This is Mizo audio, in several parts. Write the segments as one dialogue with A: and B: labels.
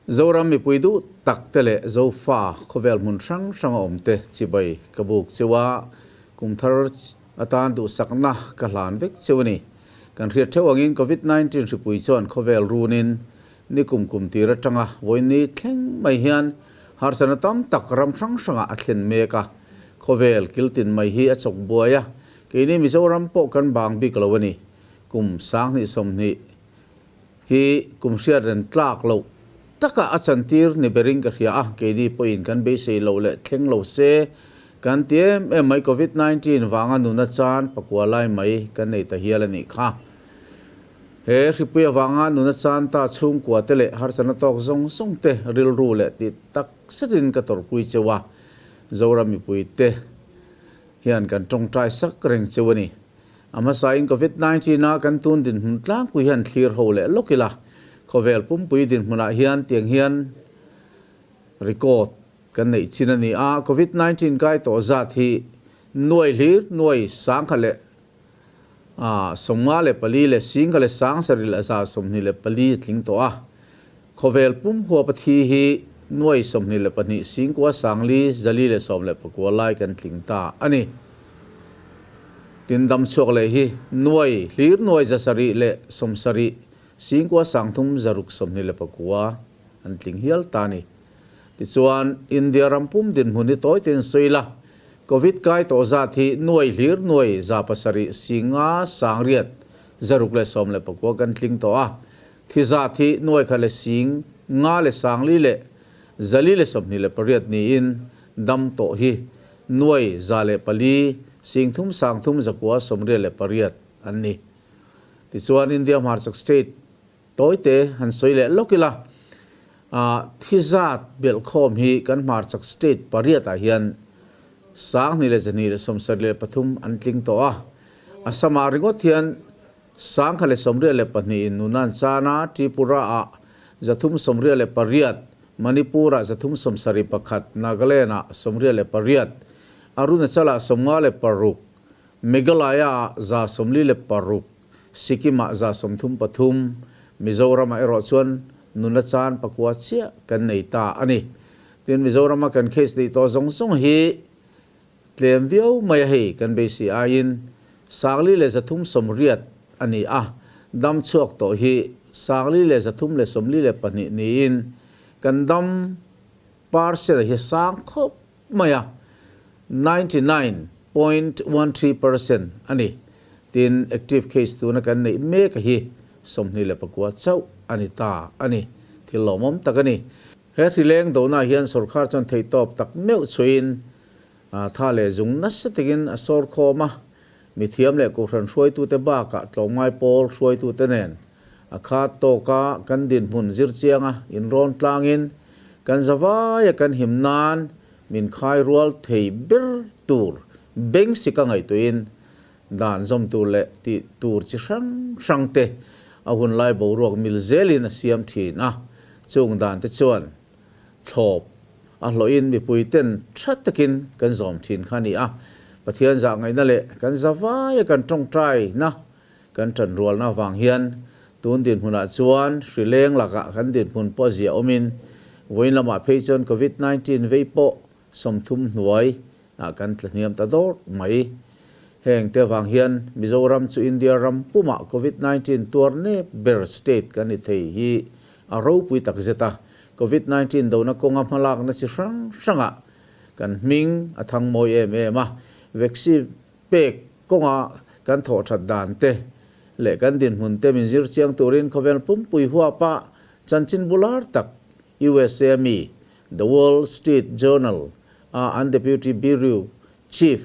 A: Zoram mipui duh tak te leh Zofa khawvel hmun hrang hranga awm te chibai ka buk cheu a, kum thar atan duhsakna ka hlan vek cheu a ni. Kan hriat theuh angin Covid 19 hripui chuan khawvel runin ni kum kum tir atanga vawiin thleng mai hian harsatna tam tak ram hrang hrangah a thlen mek a, khawvel kiltin mai hi a chawk buai a, keini Mizoram pawh kan bang bik lo a ni. Kum 2020 hi kum hriat ren tlak loh taka a chantir ni berin ka hria a, keini pawhin kan beisei loh leh thleng lo se kan ti em em mai Covid 19 vanga nuna chan pakua lai mai kan nei ta hial a nih kha. He hripui avanga nuna chan ta chhungkua te leh harsatna tawk zawng zawng te rilru leh tih tak zetin ka tawrhpui cheu a, Zoram mipui te hian kan tawngtai sak reng cheu a ni. A hmasain Covid 19 a kan tun dinhmun tlangpui hian thlir ho leh lawk ila, khawvel pumpui dinhmunah hian tiang hian record kan neih chin a ni a, Covid 19 kai tawh zat hi nuai hlir nuai sangkha leh 54 leh singkha leh sangsarih leh 124 a tling tawh a, khawvel pum huap a thi hi nuai 22 singkua sangli 419 lai kan tling ta a ni. Tin dam chhuak leh hi nuai hlir nuai 700 leh 70 singkua sangthum 629 an tling hial ta a ni. Tichuan, India ram pum dinhmun hi tawi tein sawi la, Covid kai tawh zat hi nuai hlir nuai 700 singa sangriat 619 kan tling tawh a, thi zat hi nuai kha leh sing nga leh sangli leh 428 niin dam tawh hi nuai 104 sing thum sang thum 988 an ni. Tichuan, India hmarchhak state Tawite han sawi leh lawk ila, thi zat belhkhawm hi kan hmarchhak state pariatah hian 2273 an tling tawh a. Assam-ah ringawt hian 1082 in nun an chan a, Tripura-ah 328, Manipur-ah 371, Nagaland-ah 98, Arunachal-ah 56, Meghalaya-ah 146, Sikkim-ah 33, Mizoram-ah erawh chuan nuna chan pakua chiah kan nei ta a ni. Tin, Mizoram-a kan case neih tawh zawng zawng hi tlem viau mai a hei kan beisei aiin 4380 a ni a, dam chhuak tawh hi 4342 niin kan dam parcel hi sang khawp mai a, 99.13% a ni. Tin, active case tuna kan neih mek hi 29 chauh a ni ta a ni. Thil lawmawm tak a ni. He hrileng dohnaah hian sorkar chuan theihtawp tak meuh chhuihin tha leh zung nasa takin a sawr khawm a, mithiam leh kohhran hruaitute bakah tlawmngai pawl hruaitute nen a khat tawka kan dinhmun zirchianga inrawn tlangin kan zavaia kan him nan min khai rual thei ber tur beng sika ngaihtuahin dan zawm tur leh tih tur chi hrang hrang te a hun lai boruak mil zelin a siam thin a, chung dan te chuan thlawp a hlawhin mipui ten tha takin kan zawm thin kha a ni a, Pathian zah ngaihna leh kan zavaia kan tawngtaina Kan ṭanrualna avang hian tun dinhmunah chuan hri leng lakah kan dinhmun pawh zia awmin vawiin lamah phei chuan Covid 19 vei pawh 30 hnuai ah kan tla hniam ta dawr mai. Heng te avang hian Mizoram chu India ram pumah Covid 19 tuar nep ber state kan ni thei hi a ropui takzet a, Covid 19 dona kawnga hmalakna chi hrang hrangah kan hming a thang mawi em em a, vaccine Pek kawnga kan thawh that dan te leh kan dinhmun te min zir chiang turin khawvel pumpui huapa chanchin bular tak USA mi The Wall Street Journal a an Deputy Bureau Chief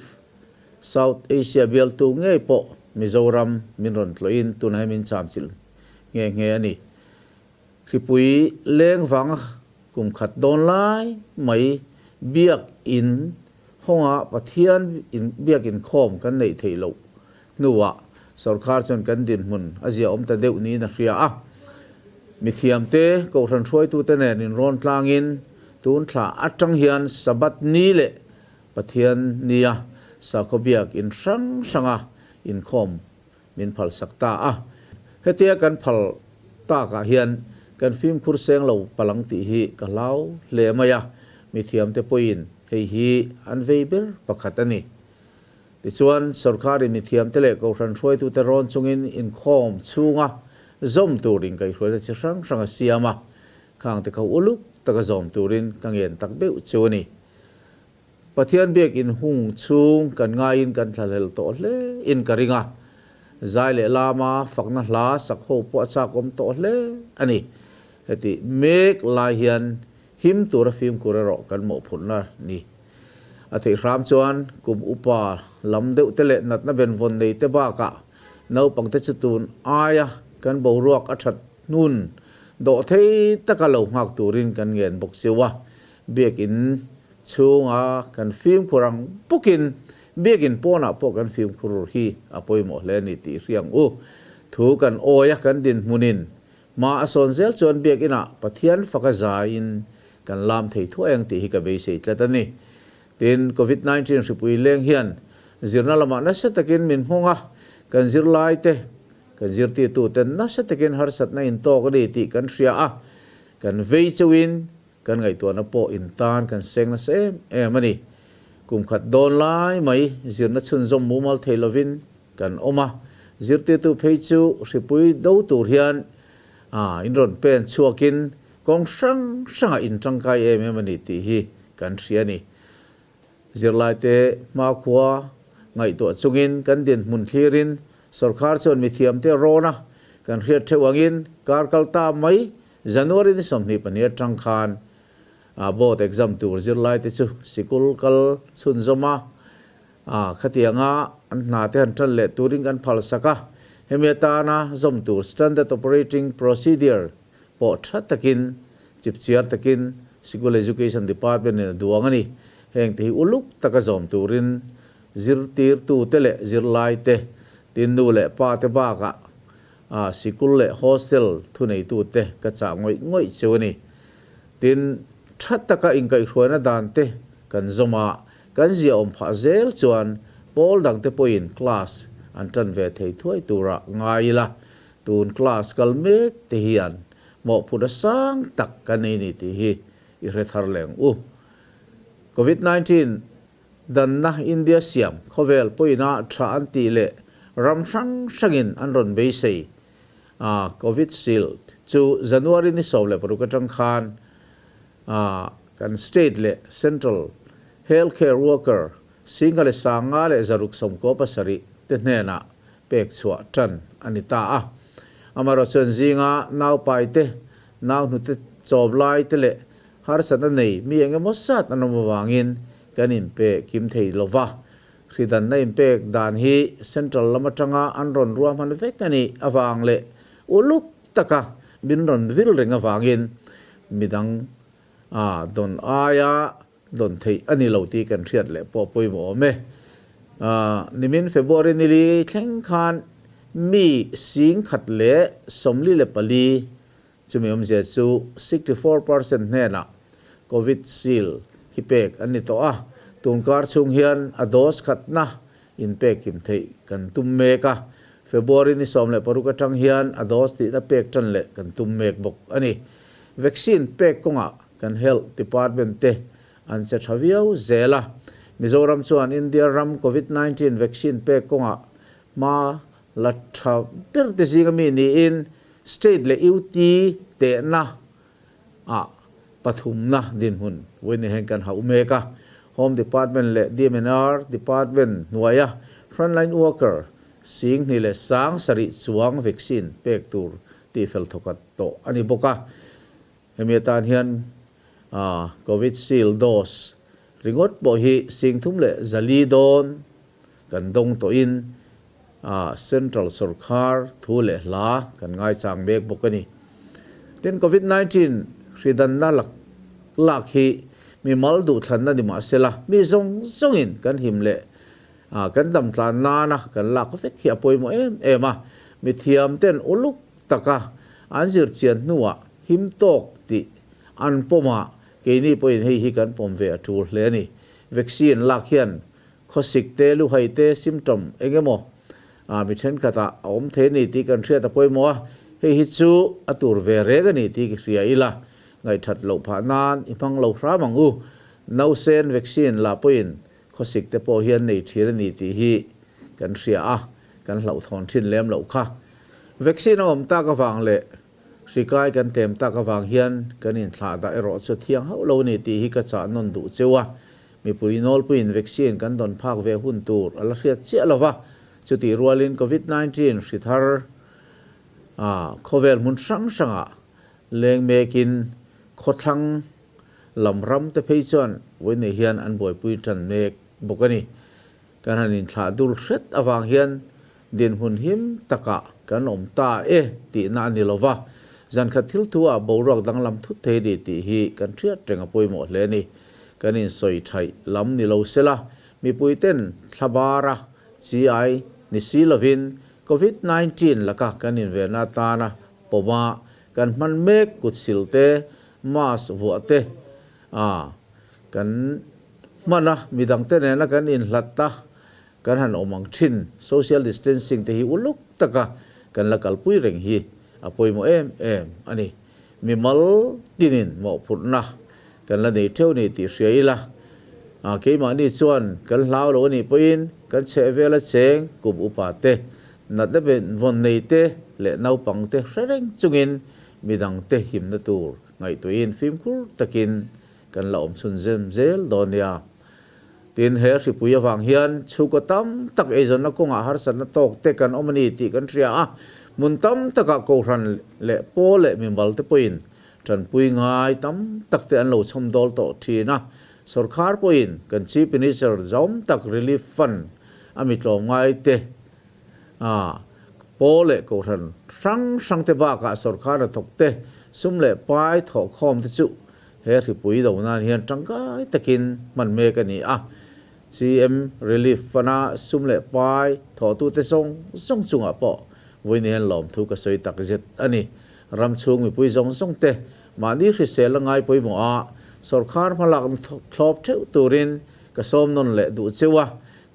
A: South Asia bialtu ngei pawh Mizoram min rawn tlawhin tunah hi min chamchilh nghe nghe a ni. Hripui leng vanga kum khat dawn lai mai biak in hawnga Pathian in biak inkhawm kan neih theih loh hnuah sorkar chuan kan dinhmun a zia awm ta deuh niin a hria a. Mithiamte, kohhran hruaitute nen inrawn tlangin tun thla atang hian Sabbath ni leh Pathian nia sakhaw biak in hrang hranga inkhawm min phalsak ta a. Hetia kan phal takah hian Kan fimkhur seng lo palang tih hi ka hlau hle mai a, mithiamte pawhin hei hi an vei ber pakhat a ni. Tichuan, sorkarin mithiamte leh kohhran hruaitute rawn chungin inkhawm chhunga zawm tur inkaihhruaina chi hrang hrang a siam a, khangte kho uluk taka zawm turin ka ngen tak beuh chu a ni. Pathian biak inhung chhung kan ngaiin kan thlahlel tawh hle in ka ring a, zai leh lama fakna hla sak ho pawh a chakawm tawh hle a ni. Heti mek lai hian him tura fimkhur erawh kan mawhphurhna ni. A theih hram chuan kum upa lam deuh te leh natna benvawn nei te bakah naupangte chu tun aia kan boruak a that hnun dawh thei taka lo nghak turin kan ngen bawk chiu a, biakin Chhunga kan fimkhur ang bawkin biakin pawnah pawh kan fimkhur hi a pawimawh hle a ni tih hriang u. Thu kan awi a kan dinhmunin hma a sawn zel chuan biakinah Pathian faka zaiin kan lam thei thuai ang tih hi ka beisei tlat a ni. Tin, Covid 19 hripui leng hian zirna lamah nasa takin min nghawng a, kan zirlaite, kan zirtirtuten nasa takin harsatna intawk a ni tih kan hria a, kan vei chauhin Kan ngaihtuahna pawh in tan kan seng nasa em em a ni. Kum khat dawn lai mai zirna chhunzawm mumal thei lovin kan awm a, zirtirtu phei chu hripui do tur hian in rawn pen chhuakin kawng hrang hrangah in tangkai em em a ni tih hi kan hria a ni. Zirlaite hmakhua ngaihtuah chungin kan dinhmun thlirin sorkar chuan mithiamte rawn a, kan hriat theuh angin kar kal ta mai January ni 22 atang khan board exam tur zirlaite chu sikul kal chhunzawm a, khatianga an hna te han tan leh turin kan phalsak a, hemi atana zawm tur Standard Operating Procedure pawh tha takin, chipchiar takin Sikul Education Department in a duang a ni. Heng te hi uluk taka zawm turin zirtirtute leh zirlaite, tin nu leh pa te bakah sikul leh hostel thuneitute ka chah ngawih ngawih chu a ni. Tin, tha taka inkaihhruaina dan te kan zawm a, kan ziaawm phah zel chuan pawl dangte pawhin class an tan ve thei thuai tura ngai ila, tun class kal mek te hian mawhphurhna sang tak kan nei ni tih hi i hre thar leng u. Covid 19 Danna India siam khawvel pawina tha an tih leh ram hrang hrangin an rawn beisei a, Covid Shield chu January ni 16 atang khan kan state leh central healthcare worker 5,597 te hnenah pek chhuah tan a ni ta a. Amaherawhchu chuan zinga naupai te, nau hnute chawp lai te leh Harsatna nei mi eng emaw zat an awm avangin kan inpe kim thei lo va. Hridanna inpek dan hi Central lam atanga an rawn ruahman vek a nih avang leh uluk taka min rawn vil reng avangin midang a dawn aia dawn theih a ni lo tih kan hriat leh pawh pawimawh awm e. Nimin February nili thleng khan mi 1044 Chumi awmzia chu 64% hnenah Covid Shield hi pek an ni tawh a, tunkar chhung hian a dose khatna inpek kim theih kan tum mek a, February ni 16 atang hian a dose tihna pek tan leh kan tum mek bawk a ni. Vaccine pek kawngah kan Health Department te an che tha viau zel a, Mizoram chuan India ram Covid 19 vaccine pek kawngah hma la tha ber te zinga mi niin State leh UT tehna ah pathumna dinhmun vawiin hian kan hauh mek a. Home Department leh DMNR Department hnuaia frontline worker 27,000 chuang vaccine pek tur tihfel thawkhat tawh a ni bawk a. Hemi atan hian Covid Shield dose ringawt pawh hi 34,000 dawn kan dawng tawhin Central sorkar thu leh hla kan ngaichang mek bawk a ni. Tin, Covid 19 hridanna lak lak hi mi mal duhthlanna ni mah sela, mi zawng zawngin kan him leh kan dam tlan nana kan lak vek hi a pawimawh em em a. Mithiam ten uluk taka an zirchian hnuah him tawk tih an pawm a, keini pawhin hei hi kan pawm ve a tul hle a ni. Vaccine lak hian Khawsik te, luhai te, symptom eng emaw mi thenkhatah a awm thei a ni tih kan hriat a pawimawh a. Hei hi chu a tur ve reng a ni tih ka hria ila, ngaihthat loh phah nan i hmang lo hram ang u. Nausen vaccine lah pawhin khawsik te pawh hian nei thin a ni tih hi kan hria a, kan hlauhthawn thin lem loh kha. Vaccine a awm tak avang leh hri kai kan tlem tak avang hian kan inthlah dah erawh chu thiang hauh lo a ni tih hi ka chah nawn duh cheu a. Mipui nawlpuiin vaccine kan dawn phak ve hun tur a la hriat chiah lo va, chutih rualin Covid 19 hri thar a khawvel hmun hrang hrangah leng mekin khawthlang lam ram te phei chuan vawiin hian an buaipui tan mek bawk a ni. Kan han inthlah dul hret avang hian dinhmun him takah kan awm ta e tihna a ni lo va, zankhat thil thu ah boruak danglam thut thei a ni tih hi kan hriat reng a pawimawh hle a ni. Kan insawi thaih lam ni lo sela, mipui ten thlabara chi ai ni si lovin Covid 19 laka kan invenna atana pawma kan hman mek kut sil te, mask vuah te a kan hman a, midangte nena kan inhlat a, kan han awm ang thin. Social distancing te hi uluk taka kan la kalpui reng hi a pawimawh em em a ni. Mimal tinin mawhphurhna kan la nei theuh ni tih hria ila, keimahni chuan kan hlau lo a nih pawhin kan chhehvela cheng kum upa te, natna benvawn nei te leh naupang te hre reng chungin midangte himna tur ngaihtuahin fimkhur takin kan la awm chhun zem zel dawn nia. Tin, he hripui avang hian chhungkaw tam tak eizawnna kawngah harsatna tawk te kan awm a ni tih kan hria a, hmun tam takah Kohhran leh pawl leh mimal te pawhin Tanpui ngai tam tak te an lo chhawm dawl tawh thin a, sorkar pawhin kan Chief Minister zawm tak Relief Fund a mi tlawmngai te a pawl leh kohhran hrang hrang te bakah sorkar hnathawk te sum leh pai thawhkhawm te chu he hripui do nan hian tangkai takin hman mek a ni a. CM Relief Fund a sum leh pai thawhtute zawng zawng chungah pawh vawiin hian lawmthu ka sawi tak zet a ni. Ram chhung mipui zawng zawng te mahni hrisel a ngai pawimawh a, sawrkhar hmalakna thlawp theuh turin ka sawm nawn leh duh cheu a,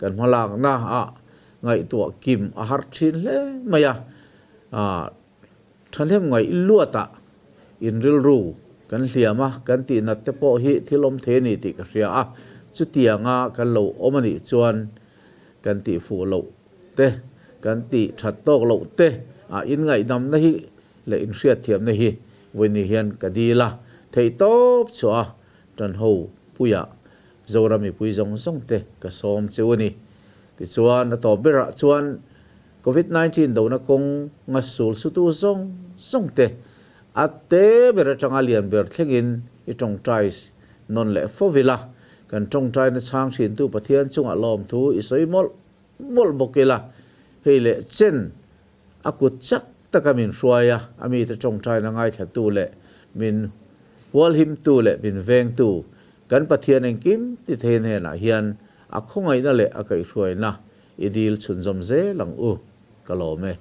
A: kan hmalakna ah ngaihtuah kim a har thin hle mai a, thahnem ngaih luatah in rilru kan hliam a, kan tihnat te pawh hi thil awm thei a ni tih ka hria a, chutianga kan lo awm a nih chuan kan tihfuh loh te, kan tih that tawk loh te ah inngaihdamna hi leh inhriatthiamna hi vawiin hian ka dil a, theihtawp chhuah a tanho puiah Zoram mipui zawng zawng te ka sawm cheu a ni. Tichuan a tawp berah chuan Covid 19 dona kawng nga sul sutu zawng zawng te a te ber atanga lian ber thlengin i tawngtai nawn leh fo ila, kan tawngtaina chhang thintu Pathian chungah lawmthu i sawi mawlh mawlh bawk ila, hei leh chen a kut chak taka min hruai a, a mite tawngtaina ngaithlatu leh min hualhimtu leh min vengtu kan Pathian engkim ti thei hnenah hian a khawngaihna leh a kaihhruaina i dil chhunzawm zel ang u, ka lawm e.